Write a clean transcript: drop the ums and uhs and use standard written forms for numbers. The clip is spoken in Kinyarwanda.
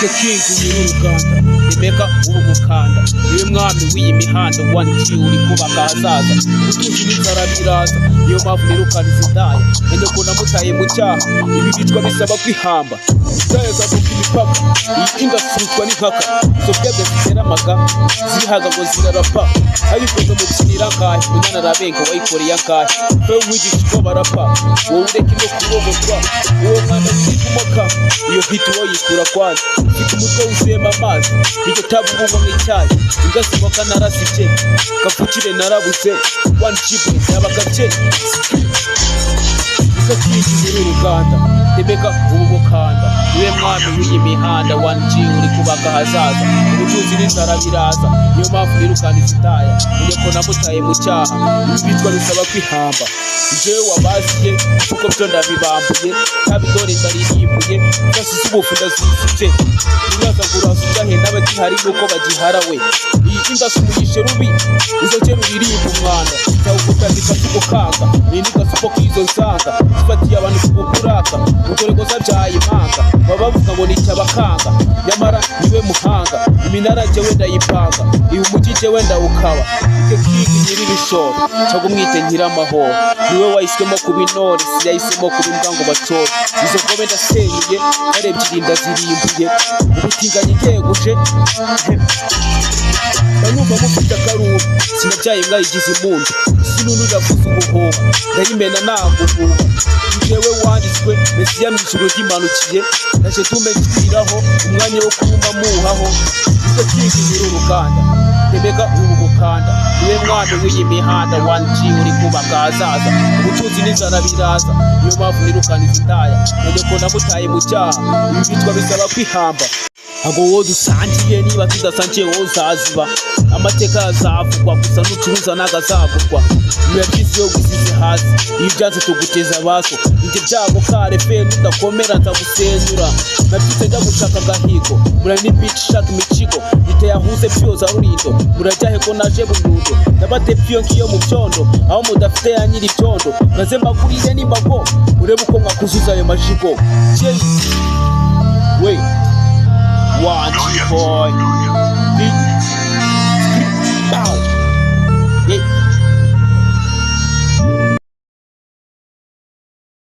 The King nyir'uruganda, Emeka ubu mukanda, niwe mwami w'iyi mihanda. One G uri kubaka ahazaza, ubutunzi n'inzara biraza, niyo mpamvu nirukana izi ndaya. Na nyoko namutaye mu cyaha, ibi bicwa bisaba kwihamba. Indaya zambuka imipaka, iyi industry itwa n'inkaka. Izo bwebwe zitera amaga, zirihaga ngo zirarapa, ariko ngo mukinira angahe? Munyana arabenga, wayikoreye angahe? Wewe umwigisha uko barapa, wowe ureke no kurogotwa. Uwo mwana wirirwa umoka, iyo hit woyikura kwanza? Ufite umutwe wuzuyemo amazi, iryo tabu ubunywa nk'icyayi. Imbwa zimoka narasibye, kavukire narabuze. One G yabagabye. The King nyir'uruganda, Rebeka ubu mukanda, niwe mwami w'iyi mihanda. One G uri kubaka ahazaza, ubutunzi n'inzara biraza, niyo mpamvu nirukana izi ndaya. Nyoko namutaye mu cyaha, ibi bitwa bisaba kwihamba. Jewe wabaziye kuko byo ndabibambuye, kabidore ndaririmbuye, zasize ubufu ndazisibye. Uraza ngo uraza ujya he n'abagihari nuko bagiharawe? Iyi industry muyishe rubi, uzogera uririmba umwanda, nzawugutandika tukukanga. Iyi ni gasupo k'izo nsanga zifatiye abantu ku bupuraka, dore ngo zabyaye impanga, baba bavuga ngo ni icyabakanga, nyamara niwe muhanga. Iminara jyewe ndayipanga, uyu mujyi jyewe ndawukaba. The King nyir'ibishoro, cyangwa umwite nyiramahoro, niwe wahisemo kuba intore, si yahisemo kuba imbwa ngo bacore. Izo ngobe ndasenyuye, kare ebyiri ndazirimbuye, ubutinganyi ndeguje. Banumva mufite akaruru, sinabyaye imbwa yigize impundu. Sinunu iravuza ubuhuha, ndayimena ntaguhuha. Njyewe wanditswe Mesiya mu ijuru ryimanukiye, naje tume nshyiraho umwanya wo kuruma muhaho. The King nyir'uruganda, Rebeka ubu mukanda, niwe mwami w'iyi mihanda. One G uri kubaka ahazaza, ubutunzi n'inzara biraza, niyo mpamvu nirukana izi ndaya. Na nyoko namutaye mu cyaha, ibi bitwa bisaba kwihamba. Ntabwo wowe dusangiye, niba tudasangiye wowe uzaziba. Amateka azavugwa gusa, nucuruza ntabwo azavugwa. Biba byiza iyo wisize hasi, iyo ubyanze tuguteza abaso. Ibyo byago kare fe, nudakomera nzagusenyura. Nabyutse njya gushaka agahigo, mura ni bitch ishaka imikigo giteye ahuze byoza rurindo. Murajyahe ko naje bunyundo? Ndabatepfa iyo ngiyo mu byondo, aho mudafite ya nyiri ibyondo. Maze mbagurire n'imbago, urebe uko mwakuzuza ayo majigo. Jay we, one boy. Big Bow.